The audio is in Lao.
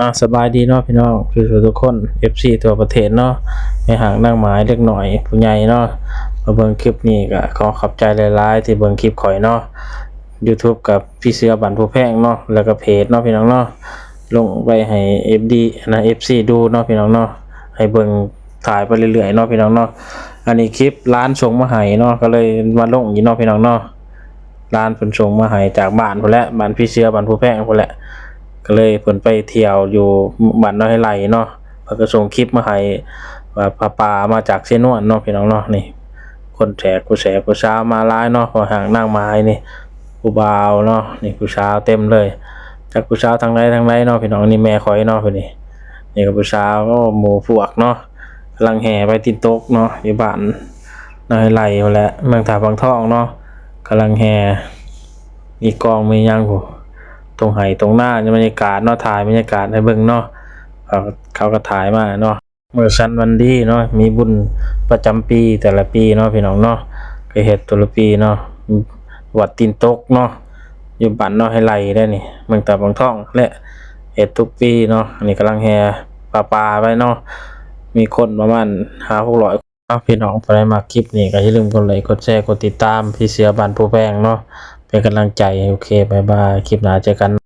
ອາ ສະບາຍດີເນາະພີ່ນ້ອງທຸກໆຄົນ ເອັຟຊີທົ່ວປະເທດເນາະ ແມ່ຮ້າງນາງໝາຍ ເດັກນ້ອຍຜູ້ໃຫຍ່ເນາະ ມາເບິ່ງຄລິບນີ້ກໍຂໍຂອບໃຈຫຼາຍໆທີ່ເບິ່ງຄລິບຂ້ອຍເນາະ ຢູທູບກັບພີ່ເສືອບ້ານພູແພງເນາະ ແລ້ວກໍເພຈເນາະພີ່ນ້ອງເນາະ ລົງໄວ້ໃຫ້ເອັຟຊີ ອັນນະ ເອັຟຊີດູເນາະພີ່ນ້ອງເນາະ ໃຫ້ເບິ່ງ ຖ່າຍໄປເລື້ອຍໆເນາະພີ່ນ້ອງເນາະ ອັນນີ້ຄລິບຫຼານສົ່ງມາໃຫ້ເນາະ ກໍເລີຍມາລົງອີກເນາະພີ່ນ້ອງເນາະ ຫຼານເພິ່ນສົ່ງມາໃຫ້ຈາກບ້ານພຸ້ນແຫຼະ ບ້ານພີ່ເສືອ ບ້ານພູແພງພຸ້ນແຫຼະ ກໍເລີຍເພິ່ນໄປທ່ຽວຢູ່ບ້ານນ້ອຍໄຮ່ເນາະ ເພິ່ນກໍສົ່ງຄລິບມາໃຫ້ວ່າຜ້າປ່າມາຈາກເຊນວນເນາະພີ່ນ້ອງເນາະ ນີ້ ຄົນແຂກຜູ້ແຂກຜູ້ສາວມາຫຼາຍເນາະ ພໍ່ຮ້າງນາງໝາຍນີ້ ຜູ້ບ່າວເນາະ ນີ້ຜູ້ສາວເຕັມເລີຍ ຈັກຜູ້ສາວທາງໃດທາງໃດເນາະພີ່ນ້ອງ ນີ້ແມ່ຂ້ອຍເນາະຜູ້ນີ້ ນີ້ກໍຜູ້ສາວ ໂອ້ ໝູ່ພວກເນາະ ກຳລັງແຫ່ໄປຕີນຕົກເນາະ ຢູ່ບ້ານນາໄຮ່ພຸ້ນແຫຼະ ເມືອງທ່າວັງທອງເນາະ ກຳລັງແຫ່ ມີກອງມີຫຍັງພຸ້ນ ທົ່ງໄຮ່ທົ່ງນາ ບັນຍາກາດເນາະ ຖ່າຍບັນຍາກາດໃຫ້ເບິ່ງເນາະ ເຂົາ ເຂົາກໍຖ່າຍມາເນາະ ມື້ສັນວັນດີເນາະ ມີບຸນປະຈຳປີແຕ່ລະປີເນາະພີ່ນ້ອງເນາະ ກໍເຮັດແຕ່ລະປີເນາະ ວັດຕີນຕົກເນາະ ຢູ່ບ້ານນາໄຮ່ເດ້ນີ້ ເມືອງທ່າວັງທອງແຫຼະ ເຮັດທຸກປີເນາະ ອັນນີ້ກຳລັງແຫ່ຜ້າປ່າໄປເນາະ ມີຄົນປະມານຫ້າຫົກຮ້ອຍ ເອົາ ພີ່ນ້ອງ ຜູ້ໃດມັກຄລິບນີ້ກໍຢ່າລືມກົດໄລ ກົດແຊ ກົດຕິດຕາມ ພີ່ເສືອບ້ານພູແພງເນາະ ເປັນກຳລັງໃຈ ໂອເຄ ບາຍບາຍ ຄລິບໜ້າເຈີກັນ.